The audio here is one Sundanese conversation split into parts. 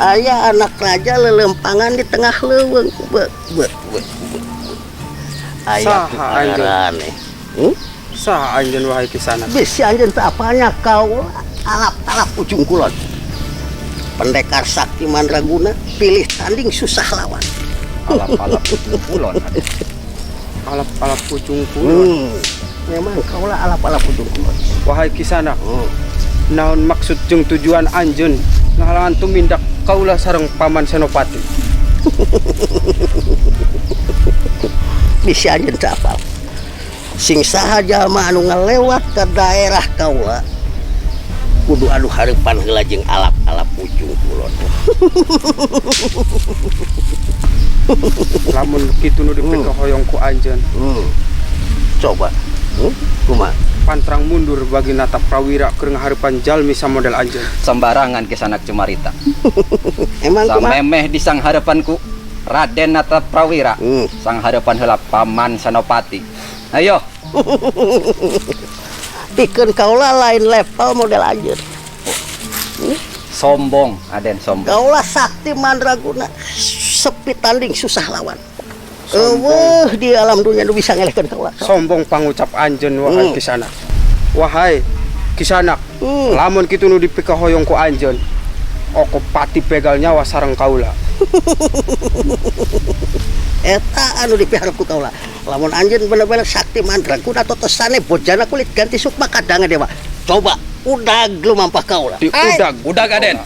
Aya anak raja lelempangan di tengah leuweung. Be, be, be, be. Aya Saha anjeun? aneh. Hmm? Saha anjeun wahai Kisanak? Bisi anjeun teu apalnya kaula alap-alap ujung kulon. Pendekar sakti mandraguna pilih tanding susah lawan. Alap-alap ujung kulon. Alap-alap ujung kulon. Memang kaula alap-alap ujung kulon. Wahai Kisanak, naon maksud jeung tujuan anjeun ngahalangan tumindak kaula sareng Paman Senopati? Bisi anjeun teu apal. Sing saha jalma anu ngalewat ke daerah kaula kudu anu hareupan heula jeung alap-alap ujung kulon. Lamun kitu nu dipikahoyong ku anjeun. Coba. Kumaha? Pantrang mundur bagi Nata Prawira keur ngahareupan jalmi samodel anjeun. Sembarangan Kisanak Cumarita. Emang kumaha? Samemeh di sang hareupanku Raden Nata Prawira. Sang hareupan heula Paman Senopati. Ayo. Pikeun kaula lain level model anjeun. Sombong, Aden sombong. Kaula sakti mandraguna, sepi tanding susah lawan. Eueuh di alam dunia nu bisa ngelehkeun kaula. Sombong pangucap anjeun wahai Kisanak. Wahai Kisanak, lamun kitu nu dipikahoyong ku anjeun, oko pati pegal nyawa sareng kaula. Eta anu dipiharep ku kaula. Lamun anjeun bener-bener sakti mandraguna totosane bojana kulit ganti sukma kadanga dewa. Coba udag lumampah kaula. Di udag, udag Aden.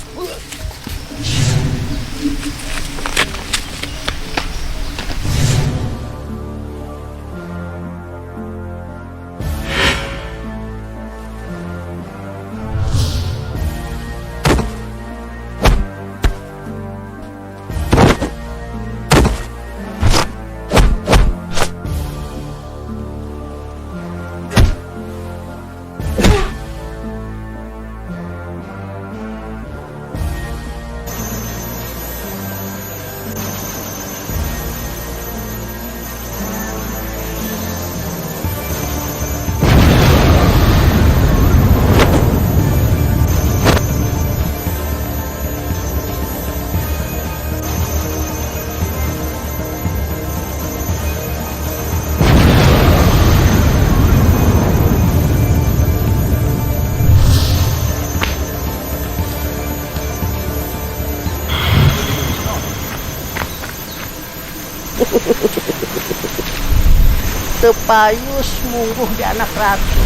Tepayus mungguh di anak ratu,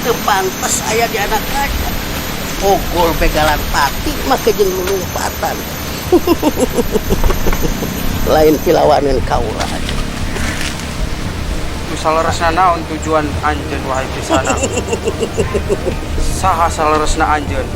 tepantes aya di anak raja, ogol begalan pati maka jeung lulumpatan. Lain pilawaneun kaula. Nu saleresna naon tujuan anjeun wahai Kisanak? Saha saleresna anjeun?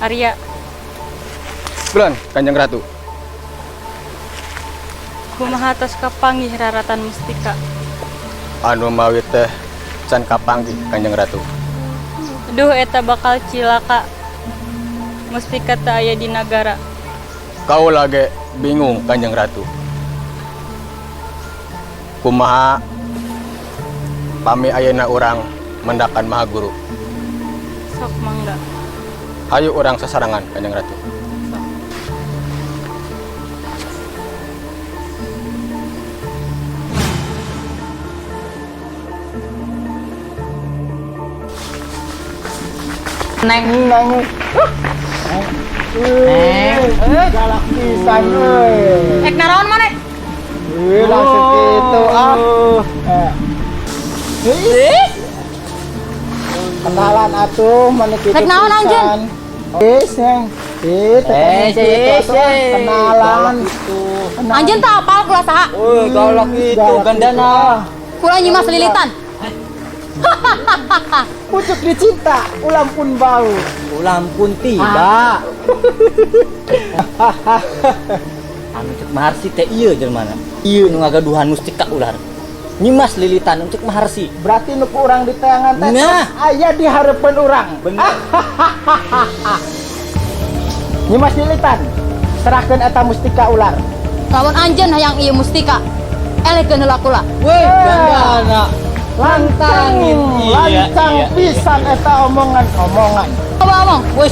Arya. Bulan, Kanjeng Ratu. Kumaha tos kapanggih raratan mustika? Anu mawi teh can kapanggih, Kanjeng Ratu. Duh, eta bakal cilaka. Mustika teu aya di nagara. Kau lagi bingung, Kanjeng Ratu. Kumaha pami ayeuna urang mendakan Maha Guru? Sok mangga. Ayo urang sasarangan, Kanjeng Ratu. Neng. Neng. Neng. Galak pisan euy. Ek naraon maneh? Langsung gitu ah. Kenalan atuh maneh kitu. Rek naon anjeun? Is, Neng. Kenalan. Anjeun teh apal kula saha? Euy, galak itu gandana. Kula Nyimas Lilitan. Pucuk dicinta, ulam pun bau. Ulam pun tiba. Anu cek Maharsi teh ieu jelmana. Ieu nu ngagaduhan mustika ular. Nyimas Lilitan cek Maharsi. Berarti nu ku urang diteangan teh Nah. aya di hareupeun urang. Bener. Nyimas Lilitan, serahkeun eta mustika ular. Lamun anjeun hayang ieu mustika, elehkeun heula kula. Woi, gandana. Lancang, Iya, lancang iya, pisan eta omongan-omongan. Coba omong. Wes.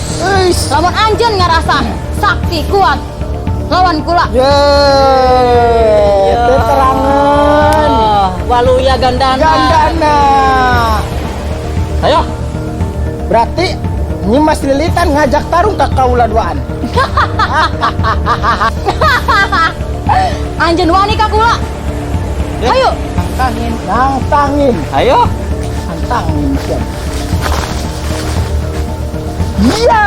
Lamun anjeun ngarasa sakti kuat lawan kula. Ye, teterangan. Waluya gandana. Gandana. Ayo. Berarti Nyimas Lilitan ngajak tarung ke kaula duaan. Anjeun wani ka kula. Ayo. Tangin. Nangtangin, Ayo. nangtangin siap. Iya.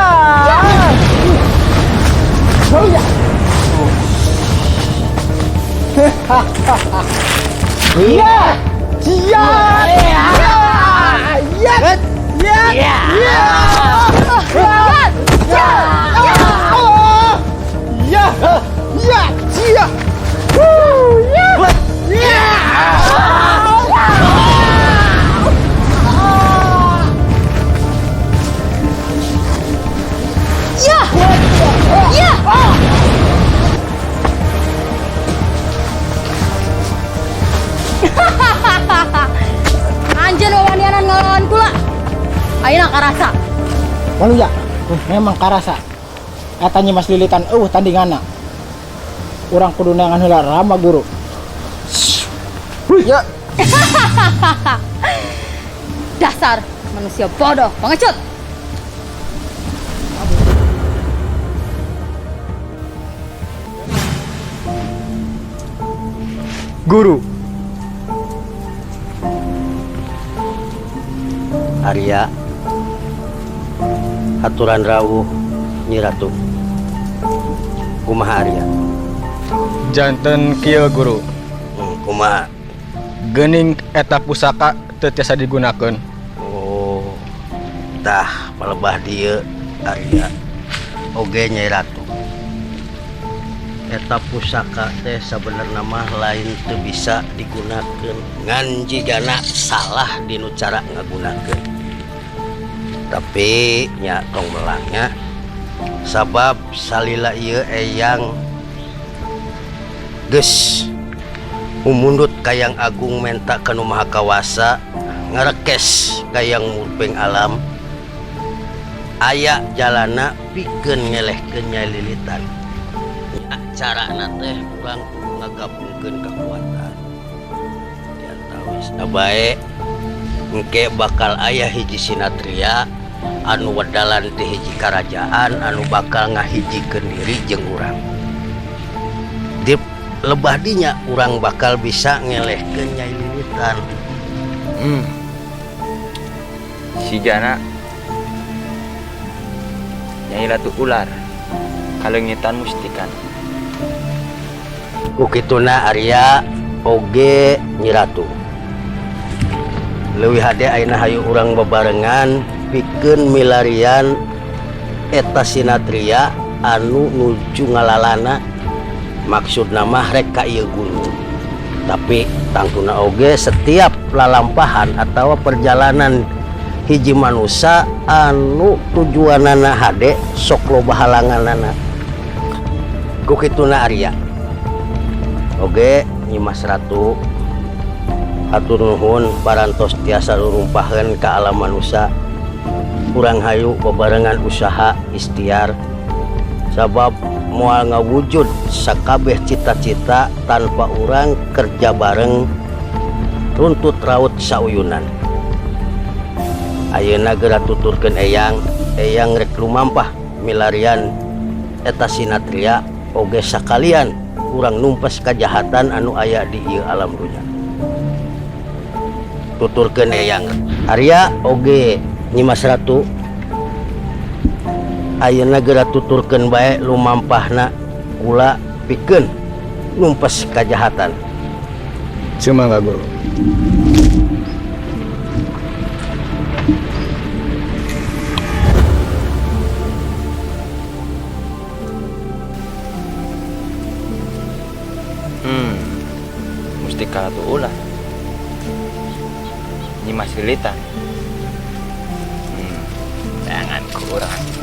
Oh ya. Iya. Iya. Iya. Iya. Iya. Iya. Iya. Iya. Iya. Iya. Wuh, iya. Iya. Ya. Ya. Anjeun wawanianan ngalawan kula. Ayeuna karasa. Waluya, memang karasa. Eta Nyimas Lilitan euweuh tandinganna. Urang kudu neangan heula Rama Guru. Ya. Dasar manusia bodoh, pengecut. Guru, Arya, aturan rawuh Nyi Ratu. Kumaha Arya? Janten kieu guru. Kumaha? Geuning eta pusaka teu tiasa digunakeun. Oh. Tah palebah dieu Arya oge Nyai Ratu. Eta pusaka teh sabenerna mah lain teu bisa digunakeun, ngan jigana salah dinu cara ngagunakeun. Tapi nya tong melangnya sabab salila ieu eyang geus mumundut kayang agung menta ka nu Maha Kawasa ngarekes kayang murping alam aya jalana pikeun ngelehkeun Nyai Lilitan. Carana teh urang kudu ngagabungkeun kekuatan. Diantawisna bae engke bakal aya hiji sinatria anu wedalan ti hiji karajaan anu bakal ngahijikeun diri jeung urang. Di lebah dinya urang bakal bisa ngelehkeun Nyai Lilitan. Si Jana Nyai Ratu Ular kalengitan mustikan. Ku kituna Arya oge Nyi Ratu. Leuwih hade ayeuna hayu urang bebarengan pikeun milarian eta sinatria anu nuju ngalalana, maksudna mah rek ka ieu gunung. Tapi tangtuna oge setiap lalampahan atawa perjalanan hiji manusa anu tujuanana hade sok loba halanganana. Ku kituna Arya oge Nyimas Ratu, hatur nuhun parantos tiasa rurumpaheun ka alam manusa. Urang hayu bebarengan usaha ikhtiar sabab moal ngawujud sakabeh cita-cita tanpa urang kerja bareng runtut raut sauyunan. Ayeuna geura tuturkeun eyang, eyang rek lumampah milarian eta sinatria oge sakalian urang numpes kajahatan anu aya di ieu alam dunya. Tuturkeun eyang Arya oge Nyimas Ratu, ayeuna geura tuturkeun bae lumampahna kula pikeun numpes kajahatan. Cuma nggak guru. Mustika Ratu Ular. Nyimas Lilitan. Jangan kurang.